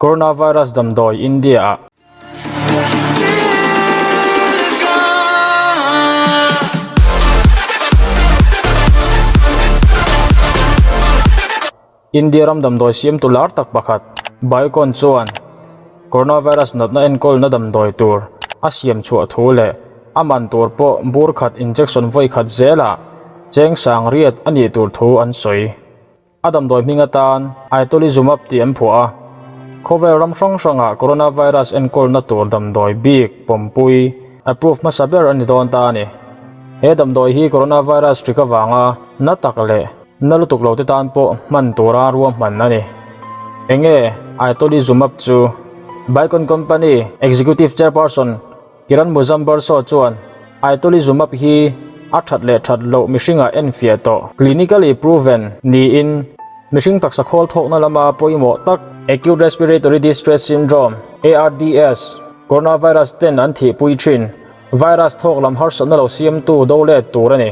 Coronavirus damdawi India-ah. India ram damdawi siamtu lar tak pakhat Biocon chuan coronavirus natna enkawlna damdawi tur a siam chhuah thu leh a man tur pawh bur khat injection vawi khat zelah cheng sang riat a nih tur thu an sawi. A damdawi hming atan Itolizumab tih an phuah a. Khawvel ram hrang hrangah coronavirus enkawlna tur damdawi bik pawmpui approve hmasa ber a ni dawn ta a ni. He damdawi hi coronavirus hrik avanga na tak leh na lutuk lo te tan pawh hman tura ruahman a ni. Enge Itolizumab chu? Biocon Company Executive Chairperson Kiran Muzambarsaw chuan Itolizumab hi a that leh that loh mihringah enfiah tawh, clinically proven, niin mihring taksa khawl thawkna lama pawimawh tak Acute Respiratory Distress Syndrome, ARDS, coronavirus ten an thihpui thin, virus thawk lam harsatna lo siamtu do let tur a ni.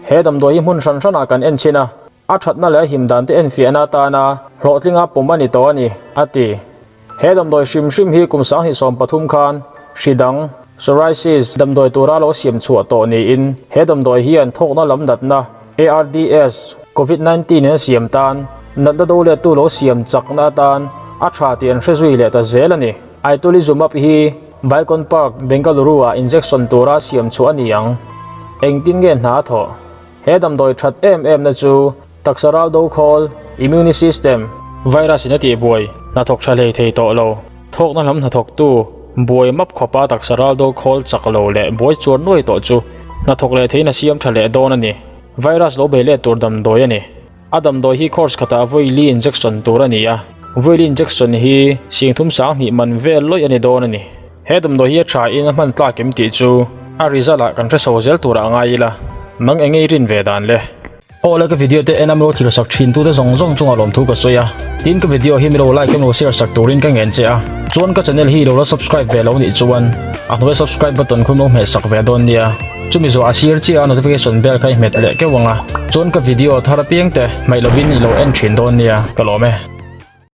He damdawi hi hmun hran hranah kan en chhin a, a thatna leh a him dan te enfiahna atana hlawhtlinga pawm a ni tawh a ni, a ti. He damdawi hrim hrim hi kum 2013 khan hri dang, psoriasis, damdawi tura lo siam chhuah tawh niin he damdawi hian thawkna lam natna, ARDS, Covid 19 in a siam tan, natna do lettu lo siam chakna atan a tha tih an hre zui leh ta zel a ni. Itolizumab hi Biocon Park, Bengaluru-ah injection tura siam chhuah a ni ang. Engtin nge hna a thawh? He damdawi that em em na chu taksa ral do khawl, immune system, virus in a tih buai, hnathawk tha hlei thei tawh lo, thawkna lam hnathawktu buai map khawpa taksa ral do khawl chak lo leh buai chuar nuai tawh chu hnathawk leh theiin a siam tha leh dawn a ni. Virus lo bei let tur damdawi a ni. A damdawi hi course khatah vawi li injection tur a ni a, vawi li injection hi singthum 2000 man vel lawih a ni dawn a ni. He damdawi hi a tha in a hman tlak em tih chu a result ah kan hre so zel turah a ngai ila, nang eng ei rin ve dan le? Aw le ka video te en a milo thlir sak thin tu te zawng zawng chungah lawmthu ka sawi a, tin ka video hi milo like emaw share sak turin ka ngen che a, chuan ka channel hi ilo la subscribe ve lo nih chuan a hnuai subscribe button khu milo hmeh sak ve dawn nia, chumi zawh a sir chiah a notification bell kha i hmet leh keuh ang a, chuan ka video thar apiang te hmaih lovin ilo en thin dawn nia, ka lawm e.